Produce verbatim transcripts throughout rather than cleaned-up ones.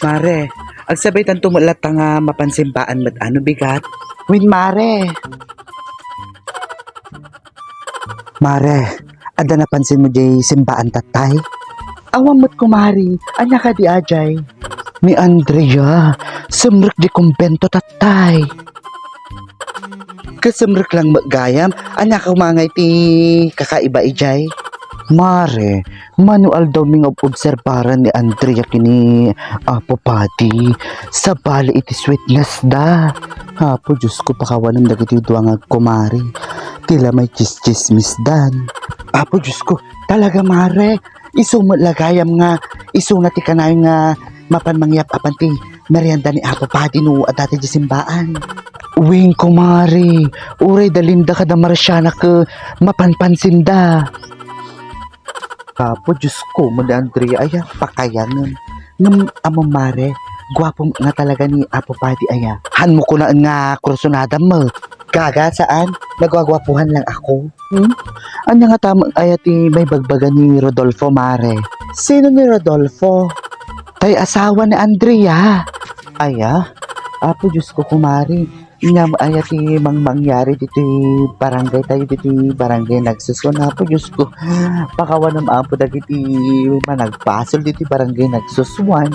Mare, agsabay tanto met latta nga mapan simbaan met a no bigat? Wen, mare. Mare, adda napansinmo diay simbaan tattay? Awan met, kumare. Ania kadi a diay? Ni Andrea, simrek diay kumbento tattay. Kasimrek lang met gayam, ania koma nga iti kakaiba idiay? Mare, mano aldawmi nga ob-obserbaran ni Andrea ken ni Apo Padi. Sabali iti sweetness da. Apo Diosko, pakawanem dagiti dua nga agkumare. Ti la maitsistsismisdan. Apo Diosko, talaga, mare. Isu met la gayam nga isuna ti kanayon nga mapan mangyap-apan ti merienda ni Apo Padi no adda ti simbaan. Wen, kumare, uray da Linda kada Marciana ket mapanpansinda. Apo Diosko, ni Andrea, aya, pakayanem. Ngem, ammom, mare, guapo nga talaga ni Apo Padi, aya. Hanmo kunaen nga kursunadam met. Gaga, saan? Naguaguapohan lang ako. Hmm? Ania ngata met aya ti maibagbaga ni Rodolfo, mare? Sino ni Rodolfo? Tay asawa ni Andrea. Aya? Apo Diosko, kumare. Ania met aya ti mangmangyari ditoy barangay tayo, ditoy Barangay Nagsusuan? Apo Diosko, pakawanem, Apo, dagiti managbasol ditoy Barangay Nagsusuan.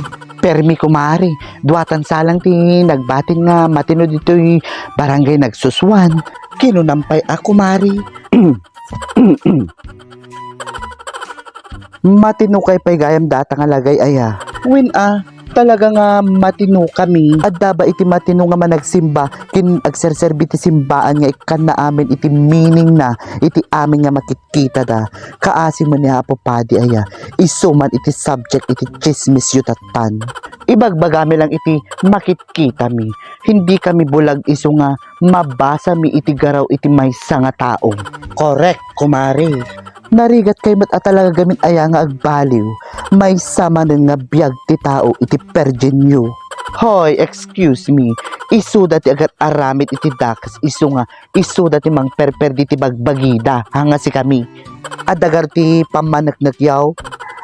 Permi, kumare. Duatan sa lang ti nagbatin nga matino ditoy Barangay Nagsusuan. Kinunam pay a, kumare. Matinokay pay gayam data nga lagay, aya. Wen a, talaga nga matinokami. Adda ba iti matino nga managsimba ken agserserbi ti simbaan nga ikkanna amin iti meaning na iti amin nga makitkitada? Kaasi met ni Apo Padi, aya. Isu man iti subject iti tsismisyo tattan. Ibagbagami lang iti makitkitami. Hindi kami bulag isu nga mabasami iti garaw iti maysa nga tao. Korek, kumare. Narigatkay met a talaga gamin aya nga agbaliw. Maysa manen nga biag ti tao iti perdienyo. Hoy, excuse me. Isuda ti agar-aramid iti dakes isu nga isuda ti mangperperdi ti bagbagida, haan nga sikami. Adda garo ti pammaneknekyaw?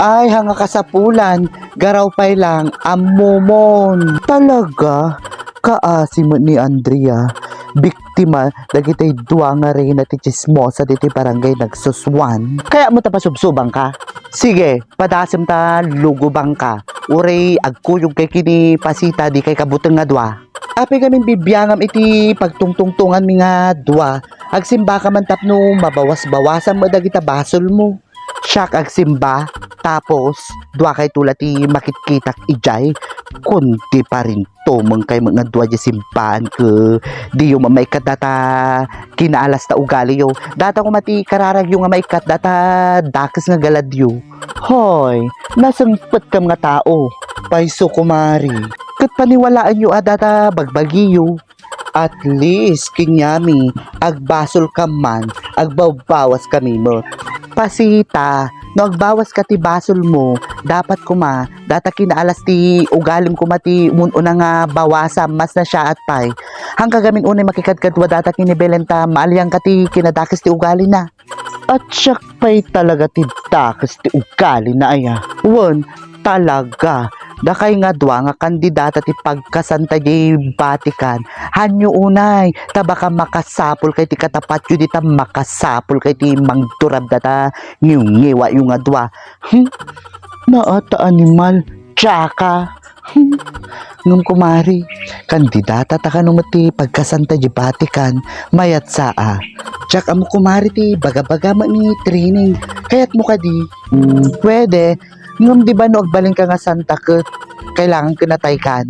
Ay, haan nga kasapulan, garaw pay lang, ammomon. Talaga? Kaasi met ni Andrea, biktima dagiti dua nga reyna ti tsismosa ditoy Barangay Nagsusuan. Kayatmo ta pasubsobangka? Sige, padasem ta lugobangka. Uray agkuyogkay ken ni Pasita, dikay kabuteng nga dua. Apay ngamin bibiangam iti pagtungtungtonganmi nga dua? Agsimbaka man tapno mabawas-bawasan met dagita basolmo. Siak agsimba, tapos duakayto la ti makitkitak idiay. Kundi parintumengkay met nga dua diay simbaan ket diyo mamaikkat data kinaalas ta ugaliyo. Data koma ti kararagyo nga maikkat data dakes nga galadyo. Hoy, nasengpetkam nga tao. Payso, kumare. Ket paniwalaenyo a data bagbagiyo. At least, kenyami, agbasolkam man, agbawbawaskami met. Pasita, no agbawaska ti basolmo, dapat koma, data kinaalas ti ugalim koma ti umun-una nga bawasam, mas nasiaat pay. Haan ka gamin unay makikadkadua data ken ni Belen ta maalianka ti kinadakes ti ugalina. At siak pay talaga ti dakes ti ugalina, aya. Wen, talaga. Dakay nga dua nga kandidata ti pagkasanta diay Vatican. Hanyo unay, ta baka makasapulkay ti katapatyo dita, makasapulkay ti mangturab data ngiwngiwayo nga dua. Hmm? Naata animal, tsaka. Hmm. Ngem, kumare, kandidata ta kano met ti pagkasanta diay Vatican, mayat sa a. Diak ammo, kumare, ti baga-baga met ni training. Kayatmo kadi? Hmm, pwede. Ngem di ba no agbalinka nga santa ket kailangan ket nataykan?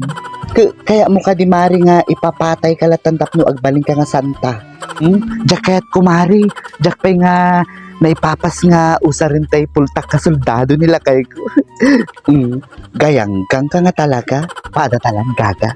Ke-, kayatmo kadi, mare, nga ipapatayka latta tapno agbalinka nga santa? Hmm? Diak kayat, kumare. Diak pay nga naipapas nga usaren tay pultak nga soldado ni lakayko. Hmm. Gayangganka nga talaga. Pada talan gaga.